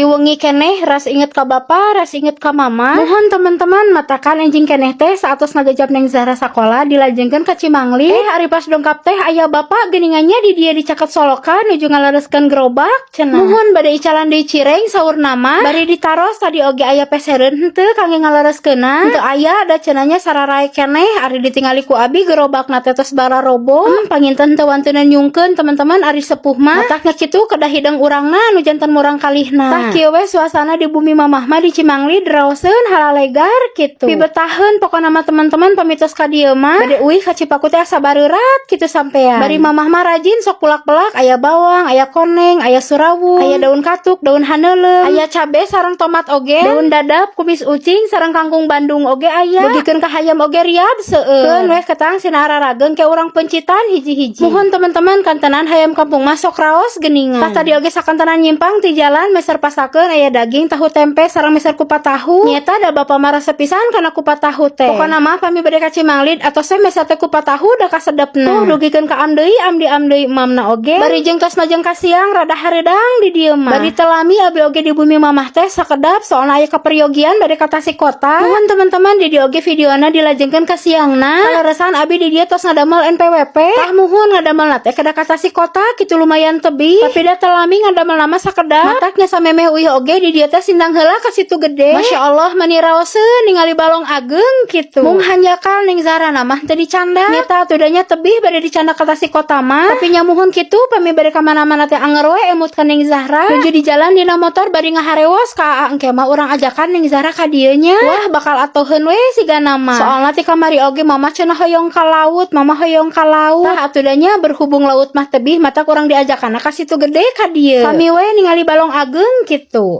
Ti wengi keneh ras inget ka bapa, ras inget ka mama. Muhun, teman-teman, matakan enjing keneh teh saatos ngagejap Neng Zahra sakola dilajengkeun ka Cimangli. Eh, ari pas dongkap teh aya bapak geuningan nya di dieu di caket solokan nuju ngalereskeun gerobak cenah. Muhun, bade icalan deui cireng saurna mah. Bari ditaros tadi oge aya pesereun henteu kangge ngalereskeunna. Henteu aya da cenah nya, sararae keneh ari ditingali ku abi gerobakna teh tos bararobo. Panginten teu wantenan nyungkeun, teman-teman, ari sepuh mah. Matakna kitu kedah hideng urangna nu janten murang kalihna. Tah, kieu we suasana di bumi mamah mah di Cimangli, draoseun halalegar kitu. Pibetaheun pokona mah, teman-teman, pami tos ka dieu mah. Bade uih ka Cipaku teh asa bareurat kitu sampean. Bari mamah mah rajin sok pulak-pelak, aya bawang, aya koneng, aya surawung, aya daun katuk, daun haneuleum, aya cabe sareng tomat oge, daun dadap, kumis ucing sareng kangkung Bandung oge aya. Dugikeun ka hayam oge riab seueur. Keun weh ketang sina ararageung ke urang pencitan hiji-hiji. Muhun, teman-teman, kantenan hayam kampung mah sok raos geuningan. Tah, tadi oge sakantenan nyimpang ti jalan meser pasakeun aya daging, tahu tempe sareng meser kupat tahu. Nyeta da bapak mah resep pisan kana kupat tahu teh. Pokona mah pami bade ka Cimanglid atau saya meser teh kupat tahu da kasedepna. Tuh, dugikeun ka am deui, am di am deui emamna oge. Bari jeung tos majeng ka siang rada hareudang di dieu mah. Bari teu lami abi oge di bumi mamah teh sakedap, soalna aya kaperyogian bade ka Tasik kota. Muhun, teman-teman, di dieu oge videona dilajengkeun ka siangna. Kaleresan abi di dieu tos ngadamel NPWP. Tah, muhun, ngadamelna teh kedah ka Tasik kota kitu, lumayan tebih. Tapi da teu lami ngadamelna mah, sakedap. Mataknya samemeh uih oge di dieu teh sindang heula ka situ gede. Masya Allah, mani raoseun ningali balong ageng kitu. Mung hanjakal Ning Zara mah teu dicandak. Nyeta atuh da nya tebih bade dicandak ka Tasik kota mah. Tapi nya muhun kitu pami bade ka mana-mana teh anger we emut ka Ning Zahra. Nuju di jalan dina motor bari ngaharewos ka aa, engke mah urang ajakan Ning Zahra ka dieu nya. Wah, bakal atoheun we sigana mah. Soalna ti kamari oge mama cenah hoyong ka laut, mama hoyong ka laut. Tah atuh da nya, berhubung laut mah tebih, matak urang diajakan ka situ gede ka dieu. Sami we ningali balong ageng kitu.